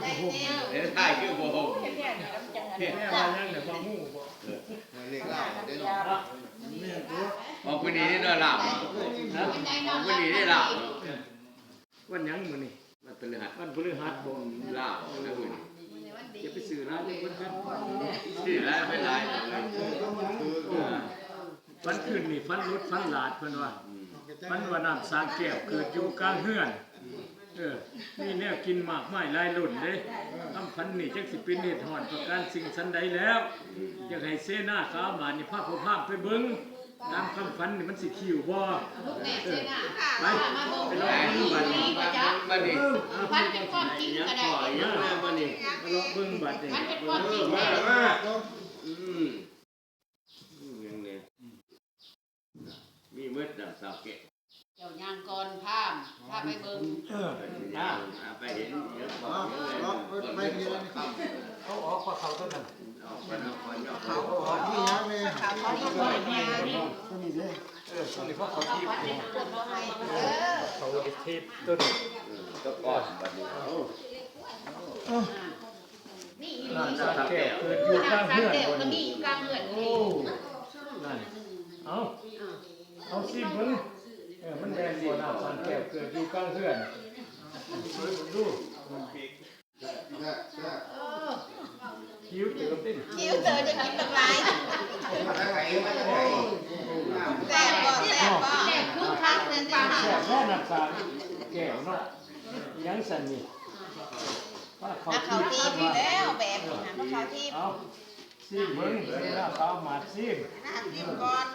ເຮັດໄດ້ຄືບໍ່ຮູ້ ແມ່ນວ່າຫຍັງແຫຼະ ບໍ່ຮູ້ບໍ່ ເອີ ເລກລາວເດ້ເນາະ ແມ່ນຕົວ ອອກມື້ນີ້ເດ້ເນາະ ລາວ ຮະ ອອກມື້ນີ້ເດ້ລາວ ວັນຫຍັງມື້ນີ້? ວັນພະฤຫັດ ວັນພະฤຫັດບໍ່? ລາວນະມື້ນີ້ ຢ່າໄປຊື້ຫຼາຍເດ້ເພິ່ນ ຊື້ຫຼາຍໄປຫຼາຍ ເອີ ຝັນຄືນນີ້ຝັນຫຼຸດຝັນຫຼາດເພິ່ນວ່າ ອືມ ຝັນວ່ານ້ຳສ້າງແກ້ວເກີດຢູ່ກາງເຮືອນ ເອີ ມີແນວກິນມາກມາຍຫຼາຍລົ້ນເດ້ ຄຳຝັນນີ້ຈັກຊິເປັນເຫດຮ້ອນປະການສິ່ງສັນໃດແລ້ວ ຢາກໃຫ້ເສນາຂາວມາດນີ້ພາພວກພາມໄປເບິ່ງ ຕາມຄຳຝັນນີ້ມັນຊິຄິວບໍ່? ເອີ ໄປ ໄປລອງເບິ່ງບັດນີ້ ບັດນີ້ ມັນເປັນຄວາມຈິງກໍໄດ້ ມາບັດນີ້ ໄປລອງເບິ່ງບັດນີ້ ມັນເປັນຄວາມຈິງ ມາ ມາ ອືມ ຫຍັງແດ່ ມີໝົດນະ ສາວແກ້ວ ເຈົ້າຍ່າງກ່ອນພາມ ພາໄປເບິ່ງ ເອີ ຍ່າງ ພາໄປເຫັນ ເຫັນຂອງ ເຫັນເງິນ ເຂົາອອກພວກເຂົາຕົວນັ້ນ ເອົາໄປນຳກ່ອນ ເອົາເຂົາອອກ ມີຫຍັງແດ່ ເຂົາອອກ ຕົວນີ້ເດ້ ເອີ ຕົວນີ້ພວກເຂົາທີ່ ເຂົາທີ່ຕົວນີ້ ເອີ ຕົວກ່ອນບັດນີ້ ເອົາ ນ້ຳສ້າງແກ້ວເກີດຢູ່ກາງເຮືອນ ນ້ຳສ້າງແກ້ວກໍມີຢູ່ກາງເຮືອນ ໂອ້ ນັ້ນ ເອົາ ເອົາຊີມເບິ່ງ ເອີ ມັນແມ່ນບໍ່ ນ້ຳສ້າງແກ້ວເກີດຢູ່ກາງເຮືອນ ຊີມເບິ່ງດູ ຫິວເຕີບຕິ ຫິວເຕີບ ຢາກກິນບັກຫຼາຍ ແຊບບໍ່ ແຊບບໍ່ ແຊບຄືຄັກເລີຍ ແຊບແລ້ວ ນ້ຳສ້າງແກ້ວເນາະ ອີຫຍັງຊັ້ນນີ້ ປາເຂົ້າ ປາເຂົ້າຕີບ ຕີບນີ້ແລ້ວ ແບບນີ້ນະ ປາເຂົ້າຕີບ ເອົາ ຊີມເບິ່ງ ເວລາເຂົາມາຊີມ ນາຊີມກ່ອນ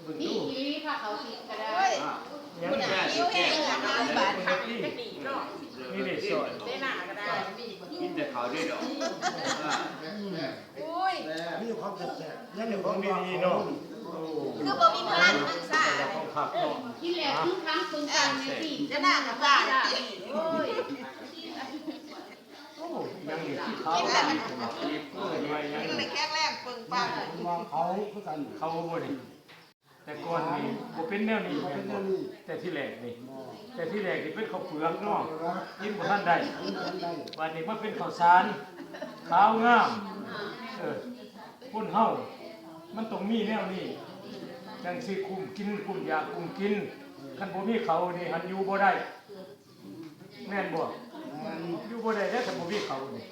ເບິ່ງດູ ມີອີ່ຫຼີ ພາເຂົາຊີມກໍໄດ້ ໂອ້ຍ ຍັງ ມັນຫິວແຮງ ອາຫານບາດນີ້ ນີ້ເດ້ ຊອຍ ເສນາກໍໄດ້ ກິນແຕ່ເຂົ້າເດ້ດອກ ໂອ້ຍ ມີຄວາມແຊບໆ ຍັງເຫັນຂອງດີໆເນາະ ໂອ້ ຄືບໍ່ມີພະລັງ ມັນຊາ ຂອງຄັກເນາະ ກິນແລ້ວຄືຄັງເບິ່ງກັນແມ່ນຕິ ຈະໜ້າກໍຊາ ໂອ້ຍ ໂອ້ ຍັງນີ້ຄືເຂົາ ກິນແລ້ວມັນ ກິນແລ້ວແຂງແຮງປຶງປັງ ວ່າເຂົາຄືກັນ ເຂົາບໍ່ນີ້ ແຕ່ກ່ອນນີ້ບໍ່ເປັນແນວນີ້ແມ່ນບໍ່? ແຕ່ທີແລກນີ້ ແຕ່ທີແລກນີ້ເປັນເຂົ້າເປືອກເນາະ ກິນບໍ່ທັນໄດ້ ບາດນີ້ມາເປັນເຂົ້າສານ ຂາວງາມ ເອີ ຄົນເຮົາມັນຕ້ອງມີແນວນີ້ ຈັ່ງຊິກຸ້ມກິນ ກຸ້ມຢາກກຸ້ມກິນ ຄັນບໍ່ມີເຂົ້ານີ້ຫັ້ນຢູ່ບໍ່ໄດ້ ແມ່ນບໍ່? ຢູ່ບໍ່ໄດ້ເດ້ ຄັນບໍ່ມີເຂົ້ານີ້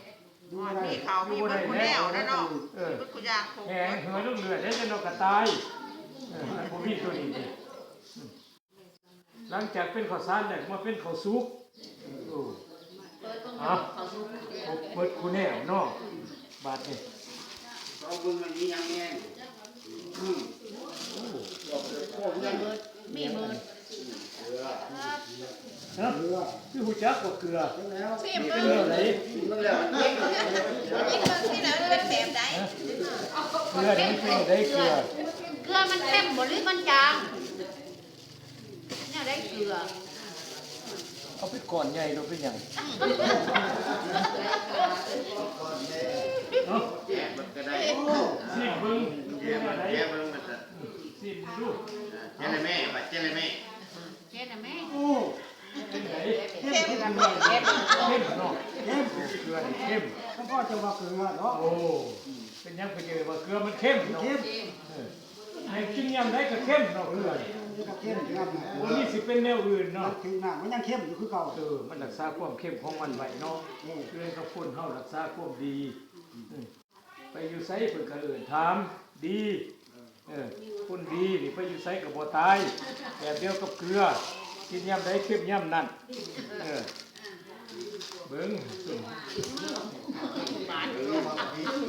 ມີເຂົ້າມີເບິດຄູ່ແນວແລ້ວເນາະ ເອີ ມີເບິດຄູ່ຢ່າງ ແຮງເຫີລົງເລື້ອຍເດ້ ຈະນອກກະຕາຍ ເອີ ບໍ່ມີໂຕນີ້ ຫຼັງຈາກເປັນເຂົ້າສານແລ້ວ ມາເປັນເຂົ້າສຸກ ເອີ ເອົາ ເບິດຄູ່ແນວເນາະ ບາດນີ້ ເອົາເບິ່ງມັນມີຫຍັງແດ່ ອືມ ມີເບິດ ຮະ ຄືຮູ້ຈັກວ່າເກືອ ຊີມເບິ່ງ ເປັນແນວໃດ ກິນເບິ່ງຊິນະ ເປັນແບບໃດ ເກືອນີ້ມັນເປັນແນວໃດ ເກືອ ເກືອມັນເຄັມບໍ່ ຫຼືມັນຈາງ ແນວໃດເກືອ ເອົາເປັນກ້ອນໃຫຍ່ໂລດ ເປັນຫຍັງ ເອົາ ຊີມເບິ່ງ ເປັນແນວໃດ ຊີມເບິ່ງດູ ເຈົ້າລະແມ່ ບາດເຈົ້າລະແມ່ ເຈົ້າລະແມ່ ໂອ້ ເປັນໃດ ເຄັມ ເຄັມ ເຄັມເນາະ ເຄັມ ເກືອນີ້ເຄັມ ສະເພາະຈະວ່າເກືອເນາະ ໂອ້ ເປັນຫຍັງເພິ່ນຈຶ່ງວ່າເກືອມັນເຄັມເນາະ ເຄັມ ເອີ ໃຫ້ກິນຍາມໃດກໍເຄັມເນາະ ເກືອນີ້ ກໍເຄັມຄືກັນ ບໍ່ມີຊິເປັນແນວອື່ນເນາະ ມັນຖືກນ້ຳ ມັນຍັງເຄັມຢູ່ຄືເກົ່າ ເອີ ມັນຮັກສາຄວາມເຄັມຂອງມັນໄວ້ເນາະ ເອີ ເພື່ອກັບຄົນເຮົາຮັກສາຄວາມດີ ເອີ ໄປຢູ່ໃສເພິ່ນກໍເອີ້ນຖາມດີ ເອີ ຄົນດີນີ້ໄປຢູ່ໃສກໍບໍ່ຕາຍ ແບບດຽວກັບເກືອ ກິນຍາມໃດເຄັມຍາມນັ້ນ ເອີ ເບິ່ງ ເສນາຫູ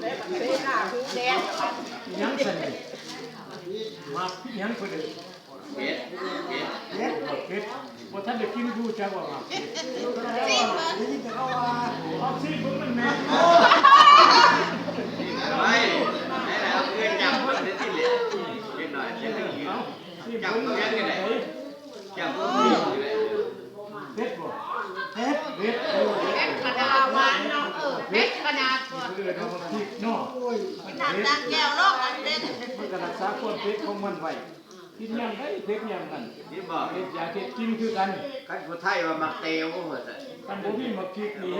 ແດງ ອີຫຍັງຊັ້ນນີ້ ໝາກອີຫຍັງເພິ່ນເອີ້ນ ເຜັດ ເຜັດ ເຜັດ ບໍ່ທັນໄດ້ກິນ ຮູ້ຈັກວ່າໝາກເຜັດ ໄດ້ຍິນແຕ່ເຂົາວ່າ ເອົາຊີມເບິ່ງມັນແມ່ນ ໄດ້ ໄດ້ແລ້ວ ເອີ ຈັບເບິ່ງ ເດັກນ້ອຍ ເດັກນ້ອຍ ເອົາຊີມເບິ່ງ ຈັບເບິ່ງ ເປັນຈັ່ງໃດ ເຜັດບໍ່? ເຜັດ ເຜັດ ເຜັດຂະໜາດ ຫວານເນາະ ເອີ ເຜັດຂະໜາດ ເພິ່ນເອີ້ນວ່າໝາກພິກເນາະ ໂອ້ຍ ມັນເຜັດ ນ້ຳຕານແກ້ວເນາະ ມັນເຜັດ ມັນກໍຮັກສາຄວາມເຜັດຂອງມັນໄວ້ ກິນຍາມໃດເຜັດຍາມນັ້ນ ເຫັນບໍ່ ເຮັດຢາເຮັດກິນຄືກັນ ຄັນຜູ້ໄທວ່າໝາກແຕວ ວ່າຊັ້ນ ຄັນບໍ່ມີໝາກພິກນີ້